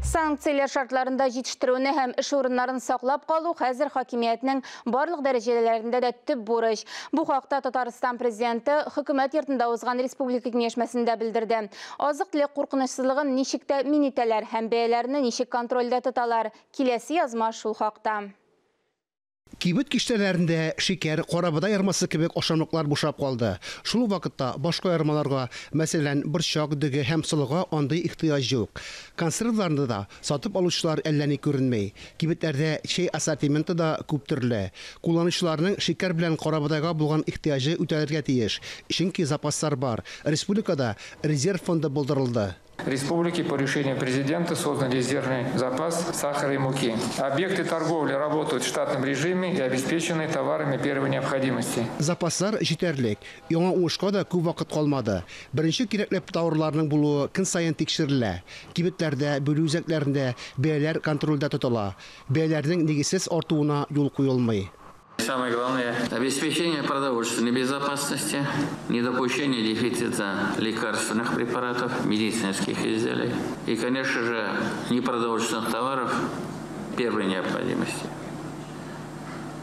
Санкцияләр шартларында җитештерүне һәм эш урыннарын саклап калу хәзер хакимиятнең барлык дәрәҗәләрендә дә төп бурыч. Бу хакта Татарстан президенты хөкүмәт йортында узган республика киңәшмәсендә белдерде. Азык-төлек куркынычсызлыгын ничек тәэмин итәләр һәм бәяләрне ничек контрольдә тоталар? Киләсе язма шул хакта. Кибет киштәләрендә шикәр, карабодай ярмасы кебек ашамлыклар бушап калды. Шул ук вакытта башка ярмаларга, мәсәлән, борчак, дөге һәм солыга андый ихтыяҗ юк. Консервларны да сатып алучылар әллә ни күренми. Кибетләрдә чәй ассортименты да күп төрле. Кулланучыларның шикәр белән карабодайга булган ихтыяҗы үтәлергә тиеш, чөнки запаслар бар. Республикада резерв фонды булдырылды. Республике по решению президента создан резервный запас сахара и муки. Объекты торговли работают в штатном режиме и обеспечены товарами первой необходимости. Запаслар җитәрлек. Яңа уңышка да күп вакыт калмады. Беренче кирәкле товарларның булуы көн саен тикшерелә. Кибетләрдә, бүлү үзәкләрендә бәяләр контрольдә тотыла. Бәяләрнең нигезсез артуына юл куелмый. Самое главное – обеспечение продовольственной безопасности, недопущение дефицита лекарственных препаратов, медицинских изделий и, конечно же, непродовольственных товаров первой необходимости.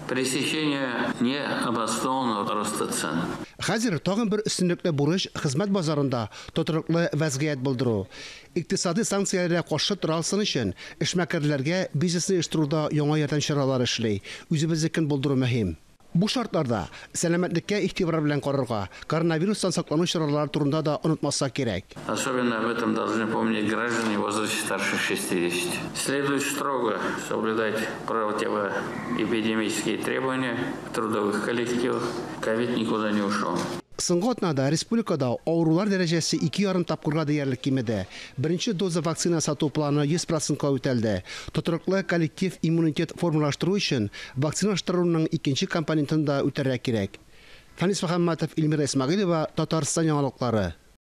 Пресечение необоснованного роста цен. Хәзер тагын бер өстенлекле бурыч хезмәт базарында тотрыклы вәзгыять булдыру. Икътисади санкцияләргә каршы тора алсын өчен эшмәкәрләргә бизнесны оештыруда яңа ярдәм чаралары эшли. Үзебезнекен булдыру мөһим. Бу шартларда сәламәтлеккә игътибар белән карарга, коронавирустан саклану чаралары турында да онытмаска кирәк. Особенно об этом должны помнить граждане в возрасте старше 60. Следует строго соблюдать противоэпидемические требования в трудовых коллективах. Ковид никуда не ушел. Соңгы атнада республикада авырулар дәрәҗәсе 2,5 тапкырга диярлек кимеде. Беренче доза вакцина сату планы 100%ка үтәлде. Тотрыклы коллектив иммунитет формалаштыру өчен вакциналаштыруның икенче компонентын да үтәргә кирәк. Фанис Мөхәммәтов, Эльмира Исмәгыйлева, Татарстан яңалыклары.